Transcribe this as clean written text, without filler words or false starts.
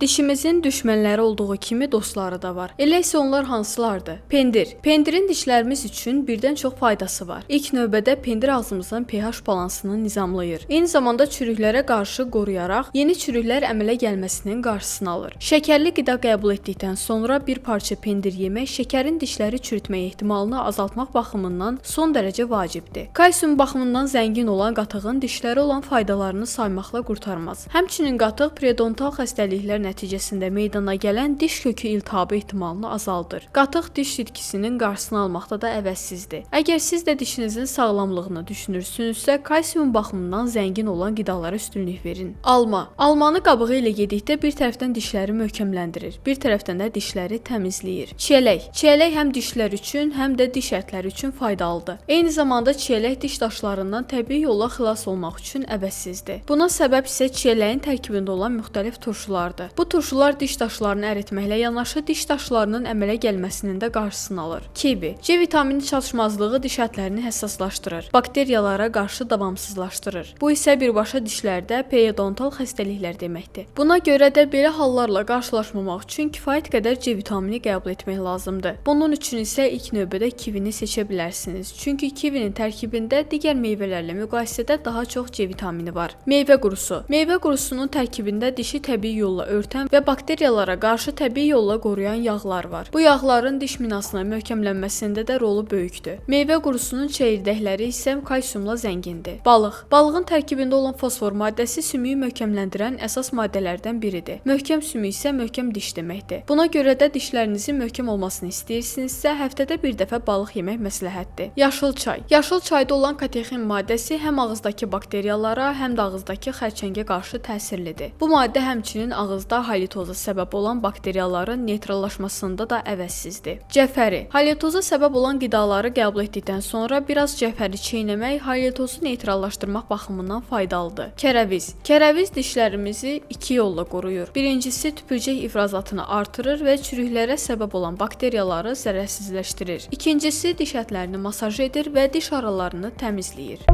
Dişimizin düşmənləri olduğu kimi dostları da var. Elə isə onlar hansılardır? Pendir. Pendirin dişlərimiz üçün birdən çox faydası var. İlk növbədə pendir ağzımızın pH balansını nizamlayır. Eyni zamanda çürüklərə qarşı qoruyaraq yeni çürüklər əmələ gəlməsinin qarşısını alır. Şəkərli qida qəbul etdikdən sonra bir parça pendir yemək şəkərin dişləri çürütmək ehtimalını azaltmaq baxımından son dərəcə vacibdir. Kalsium baxımından zəngin olan qatığın dişlərə olan faydalarını saymaqla qurtarmaz. Həmçinin qatıq periodontal xəstəliklər nəticəsində meydana gələn diş kökü iltihabı ehtimalını azaldır. Qatıq diş itkisinin qarşısını almaqda da əvəzsizdir. Əgər siz də dişinizin sağlamlığını düşünürsünüzsə, kalsium baxımından zəngin olan qidalara üstünlük verin. Alma. Almanı qabığı ilə yedikdə bir tərəfdən dişləri möhkəmləndirir, bir tərəfdən də dişləri təmizləyir. Çiyələk. Çiyələk həm dişlər üçün, həm də diş ətləri üçün faydalıdır. Eyni zamanda çiyələk diş daşlarından təbii yolla xilas olmaq üçün əvəzsizdir. Buna səbəb isə çiyələyin tərkibində olan müxtəlif turşulardır. Bu turşular diş daşlarını əritməklə yanaşı diş daşlarının əmələ gəlməsinin də qarşısını alır. Kivi. C vitamini çatışmazlığı diş ətlərini həssaslaşdırır, bakteriyalara qarşı davamsızlaşdırır. Bu isə birbaşa dişlərdə periodontal xəstəliklər deməkdir. Buna görə də belə hallarla qarşılaşmamaq üçün kifayət qədər C vitamini qəbul etmək lazımdır. Bunun üçün isə ilk növbədə kivini seçə bilərsiniz. Çünki kivinin tərkibində digər meyvələrlə müqayisədə daha çox C vitamini var. Meyvə qurusu. Meyvə qurusunun tərkibində dişi təbii yolla örtən və bakteriyalara qarşı təbii yolla qoruyan yağlar var. Bu yağların diş minasına möhkəmlənməsində də rolu böyükdür. Meyvə qurusunun çəyirdəkləri isə kalsiumla zəngindir. Balıq. Balığın tərkibində olan fosfor maddəsi sümüyü möhkəmləndirən əsas maddələrdən biridir. Möhkəm sümük isə möhkəm diş deməkdir. Buna görə də dişlərinizin möhkəm olmasını istəyirsinizsə, həftədə bir dəfə balıq yemək məsləhətdir. Yaşıl çay. Yaşıl çayda olan katexin maddəsi həm ağızdakı bakteriyalara, həm də ağızdakı xərçəngə qarşı təsirlidir. Bu maddə həmçinin ağızda halitoza səbəb olan bakteriyaların neytrallaşmasında da əvəzsizdir. Cəfəri. Halitoza səbəb olan qidaları qəbul etdikdən sonra biraz cəfəri çeynəmək halitozu neytrallaşdırmaq baxımından faydalıdır. Tərəviz. Tərəviz dişlərimizi iki yolla qoruyur. Birincisi tüpürcək ifrazatını artırır və çürüklərə səbəb olan bakteriyaları zərərsizləşdirir. İkincisi diş ətlərini masaj edir və diş aralarını təmizləyir.